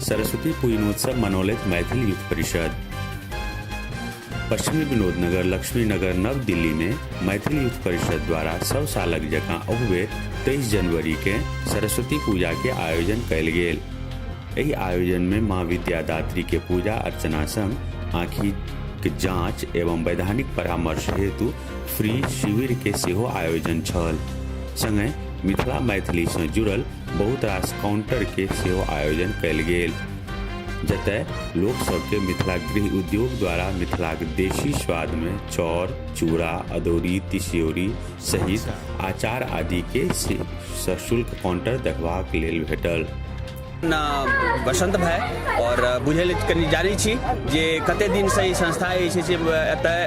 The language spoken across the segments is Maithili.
सरस्वती पूजनोत्सव मनौलथि मैथिल युथ परिषद। पश्चिमी विनोद नगर लक्ष्मी नगर नव दिल्ली में मैथिल युथ परिषद द्वारा सब सालक जकाँ अहू बेर 23 जनवरी के सरस्वती पूजा के आयोजन कयल गेल। एहि आयोजन में माँ विद्यादात्री के पूजा अर्चना संग आँखि के जांच एवं वैधानिक परामर्श हेतु फ्री शिविर के सेहो आयोजन छल। संगहि मिथिला मैथिली सँ जुड़ल बहुत रास काउंटर के सेहो आयोजन कयल गेल, जतय लोक सबके मिथिला गृह उद्योग द्वारा मिथिलाक देशी स्वाद में चाउर, चूड़ा, अदौरी, तिसियौरी सहित आचार आदि के सशुल्क काउंटर देखबाक लेल भेटल। बसंत भाई और बुझे लेल कनि जानै छी जे कते दिनसँ ई संस्था जे छै से एतय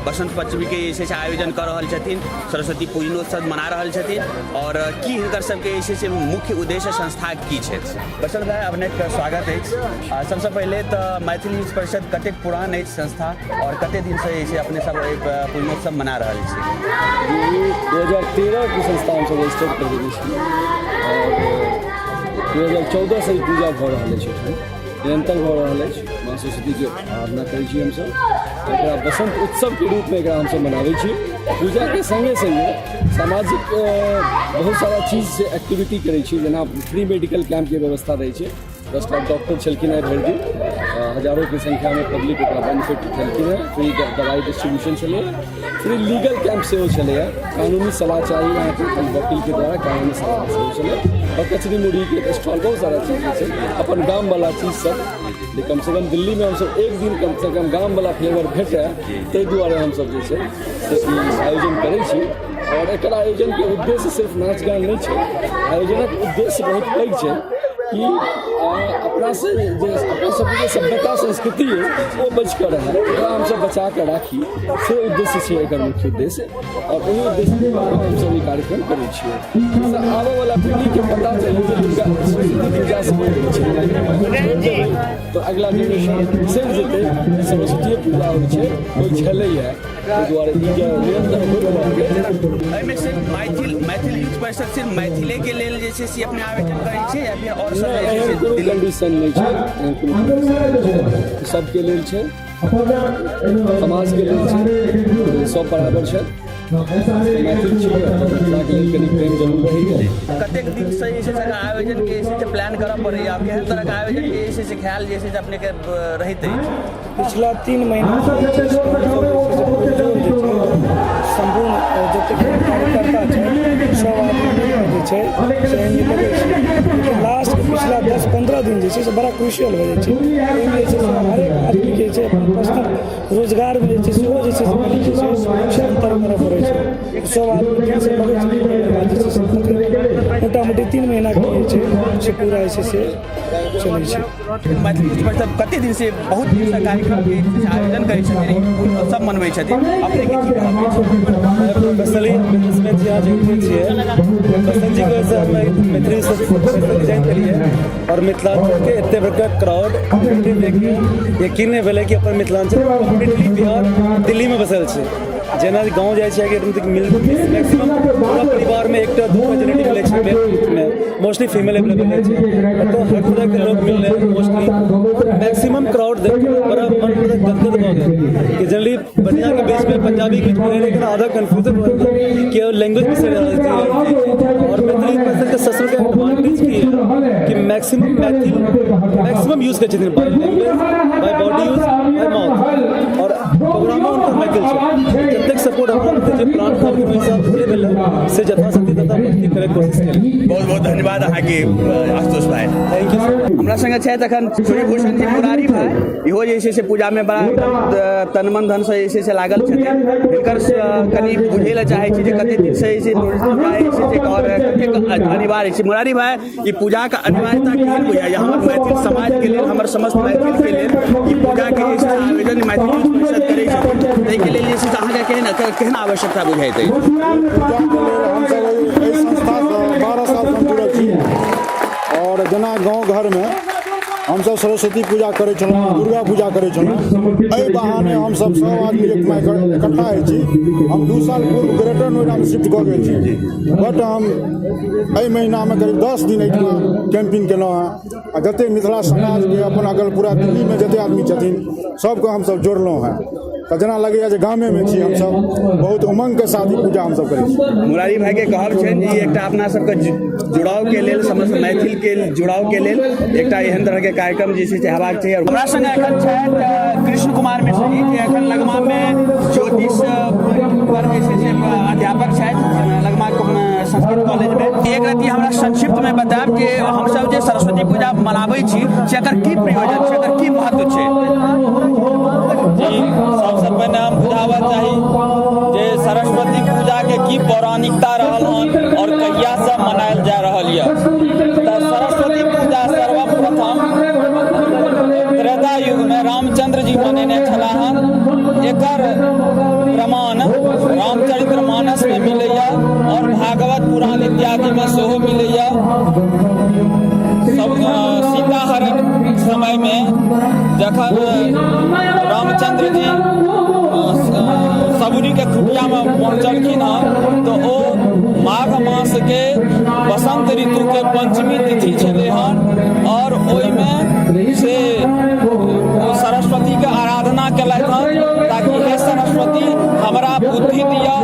बसंत पंचमीके जे छै से आयोजन कऽ रहल छथिन, सरस्वती पूजनोत्सव मना रहल छथिन और की हिनकर सबके जे छै से मुख्य उद्देश्य संस्थाके की छै। बसंत भाई, अपनेके स्वागत अछि। सबसँ पहिले तऽ मैथिल न्यूज परिषद कतेक पुरान अछि संस्था और कते दिनसँ जे छै अपने सब एहि पूजनोत्सव मना रहल छी? 2013 के संस्था हमसब रजिस्टर करबेने छी और 2014 से ई पूजा भऽ रहल अछि, एहिठाम निरंतर भऽ रहल अछि। माँ सरस्वतीके आराधना करै छी हमसब। एकरा बसंत उत्सवके रूपमे एकरा हमसब मनाबै छी। पूजाके सङ्गे सङ्गे सामाजिक बहुत सारा चीज से एक्टिविटी करै छी, जेना फ्री मेडिकल कैम्पके व्यवस्था रहै छै। 10टा डॉक्टर छलखिन हेँ भरि दिन, हजारोके संख्यामे पब्लिक ओकरा बेनिफिट उठेलखिन हेँ। फ्री दवाइ डिस्ट्रीब्यूशन छलैए, फ्री लीगल कैम्प सेहो छलैए, कानूनी सलाह चाही अहाँके तऽ वकीलके द्वारा कानूनी सलाह सेहो छलै और कचरी मुरहीके स्टॉल, बहुत सारा चीज जे छै अपन गामवला चीजसभ जे कमसँ कम दिल्लीमे हमसभ एक दिन कमसँ कम गामवला फ्लेवर भेटय, ताहि दुआरे हमसभ जे छै से ई आयोजन करै छी। और एकर आयोजनके उद्देश्य सिर्फ नाच गान नहि छै, आयोजनक उद्देश्य बहुत पैघ छै कि अपनासँ जे अपना सबके जे सभ्यता संस्कृति अइ ओ बचि कऽ रहए, ओकरा हमसभ बचा कऽ राखी, से उद्देश्य छै एकर मुख्य उद्देश्य। और ओहि उद्देश्य हमसभ ई कार्यक्रम करै छियै जाहिसँ आबयवला पीढ़ीके पता चलै जे दुर्गा सरस्वती पूजा से होइ छै, तऽ अगिला जेनरेशन बिसरि जेतै जे सरस्वतीए पूजा होइ छै, होइ छलैए। ताहि दुआरे ई जे निरन्तर होइत रहतै। एहिमे सिर्फ मैथिल मैथिल यूथ परिषद सिर्फ मैथिलेके लेल जे छै से अपने आयोजन करै छै या फिर आओर सब नहि, जे छै एहन से कोनो दिल्ली कंडीशन नहि छै, एहन कोनो कंडीशन नहि छै। सबके लेल छै, समाजके लेल छै, सब बराबर छै। मैथिल छी तऽ मिथिलाके लेल कनि प्रेम जरूर रहैए। कतेक दिनसँ जे छै से एकर आयोजनके जे छै से प्लान करऽ पड़ैए, केहन तरहके आयोजनके जे छै से ख्याल जे छै से अपनेके रहैत अछि? पिछला 3 महीना सम्पूर्ण जतेक कार्यकर्ता छै सब आदमी मिलकऽ जे छै से एहिमे लगै छै, लेकिन लास्ट पिछला 10-15 दिन जे छै से बड़ा क्रूशियल हो जाइ छै। ओहिमे जे छै से हरेक आदमीके जे छै अपन पर्सनल रोजगारमे जे छै सेहो जे छै से कनि जे छै से अन्तर करऽ पड़ै छै। सब आदमी दिलसँ लगै छै, ओहिके बाद जे छै से तकरीबन मोटा मोटी 3 महीनाके जे छै से पूरा जे छै से चलै छै। मैथिली न्यूज परिषद कते दिन से, बहुत दिन से कार्यक्रम के आयोजन करै छथिन, उत्सव मनबै छथिन, अपने के की कहब अछि? पर्सनली बिजनेसमैन छी, अहाँ जानते छियै। बसंत जी के वजह से हम मैथिली परिषद ज्वाइन केलिए और मिथिलांचलके एते बड़का क्राउड देख के यकीन नहि भेलै कि अपन मिथिलांचल कम्प्लीटली बिहार दिल्लीमे बसल छै। जेना गाँव जाइ छियै कि मिल मैक्सिमम पूरा परिवारमे एकटा दूटा जेनेटिक मिलै छै, मेल मोस्टली फीमेल अवेलेबल रहै छै। एतऽ हर तरहके लोक मिललै, मोस्टली मैक्सिमम क्राउड देख के बड़ा मन मतलब गदगद भऽ गेल कि जनरली बढ़िआँके बीचमे, पंजाबीके बीचमे रहै, लेकिन आधा कन्फ्यूजन भऽ गेल कि लैंग्वेज बिसरि रहल छै। और मैथिली परिषदके ससुरके एडवांटेज की है कि मैक्सिमम मैथिल मैक्सिमम यूज करै छथिन, by language, by body use, by mouth, और प्रोग्रामो हुनकर मैथिल छै। जतेक सपोर्ट हमरा जे प्लान था ओहि हिसाबसँ जे भेलै से यथाशक्ति तथा भक्ति करैके कोशिश केलियै। बहुत बहुत धन्यवाद अहाँके आशुतोष भाई। Thank you sir. हमरा संगे छथि अखन सूर्यभूषण जी मुरारी भाई, इहो जे छै से पूजामे बड़ा तन मन धनसँ जे छै से लागल छथिन। हिनकर कनि बुझै लए चाहै छी जे कते दिनसँ जे छै पूजा जे छै से और कतेक अनिवार्य छै। मुरारी भाई, ई पूजाके अनिवार्यता केहन बुझाइए हमर मैथिल समाजके लेल, हमर समस्त मैथिलके लेल? ई पूजाके जे छै से आयोजन मैथिल यूथ परिषद करै छथिन, ताहिके लेल जे छै से अहाँके केहन केहन आवश्यकता बुझाइत अछि? पूजाके लेल हमसभ एहि संस्थासँ 12 सालसँ हम जुड़ल छी और जेना गाँव घरमे हमसभ हमसभ सरस्वती पूजा करै छलहुँ, दुर्गा पूजा करै छलहुँ। एहि बहाने हमसभ सब आदमी एकमा इकट्ठा होइ छी। हम 2 साल पूर्व ग्रेटर नोएडामे शिफ्ट कऽ गेल छी, बट हम एहि महीनामे करीब 10 दिन एहिठमा कैंपिंग केलहुँ हँ आ जतेक मिथिला समाजके अपन अगल पूरा दिल्लीमे जतेक आदमी छथिन सबके हमसभ जोड़लहुँ हँ। तऽ जेना लगैए जे गामेमे छी हमसभ, बहुत उमङ्गके साथ ई पूजा हमसभ करै छी। मुरारी भाई के कहब छनि जे एकटा अपना सबके जुड़ाव के लेल, समस्त मैथिल के जुड़ाव के लेल एकटा एहन तरह के कार्यक्रम जे छै से हेबाक चाही। हमरा संगे एखन छथि कृष्ण कुमार मिश्र जी, जे एखन लगमा मे ज्योतिष पर जे छै से अध्यापक छथि लगमा संस्कृत कॉलेज में। एक रति हमरा संक्षिप्त में बतायब कि हमसब जे सरस्वती पूजा मनाबै छी से एकर की प्रयोजन छै, एकर की महत्व छै? जी, सबसँ पहिने हम बुझाबऽ चाही जे सरस्वती पूजाके की पौराणिकता रहल हन आओर कहियासँ मनायल जा रहल यऽ। तऽ सरस्वती पूजा सर्वप्रथम त्रेता युगमे रामचंद्र जी मनेने छलाह हन। एकर प्रमाण रामचरित्र मानसमे मिलैए आओर भागवत पुराण इत्यादिमे सेहो मिलैए। सब सीता हरण समयमे जखन रामचंद्र जी सबुरीके कुटियामे पहुँचलखिन हँ तऽ ओ माघ मासके बसंत ऋतुके पंचमी तिथि छलै हन आओर ओहिमे से ओ सरस्वतीके आराधना केलथि हन ताकि हे सरस्वती हमरा बुद्धि दिअ,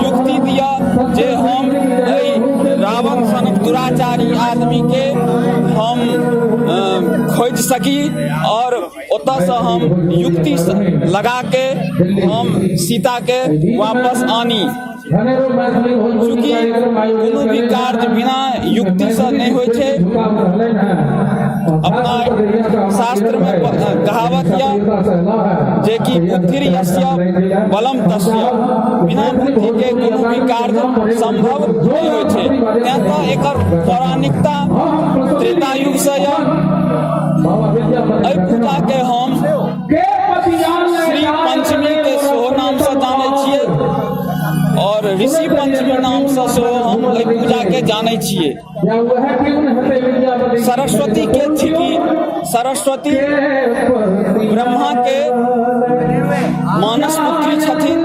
युक्ति दिअ जे हम एहि रावण सनक दुराचारी आदमीके हम खोजि सकी आओर ओतऽसँ हम युक्ति लगाके हम सीताके वापस आनी। चूँकि कोनो भी कार्य बिना युक्तिसँ नहि होइ छै, अपना शास्त्रमे कहावत यऽ जे कि बुद्धिर यस्य बलम तस्य, बिना बुद्धिके कोनो भी कार्य सम्भव नहि होइ छै। तेँ तऽ एकर पौराणिकता त्रेता युगसँ यऽ। एहि पूजाके हम श्री पंचमीके सेहो नामसँ जानै छियै आओर ऋषि पंचमी नामसँ सेहो हम एहि पूजाके जानै छियै। सरस्वती के थिकी सरस्वती ब्रह्माके मानस पुत्री छथिन।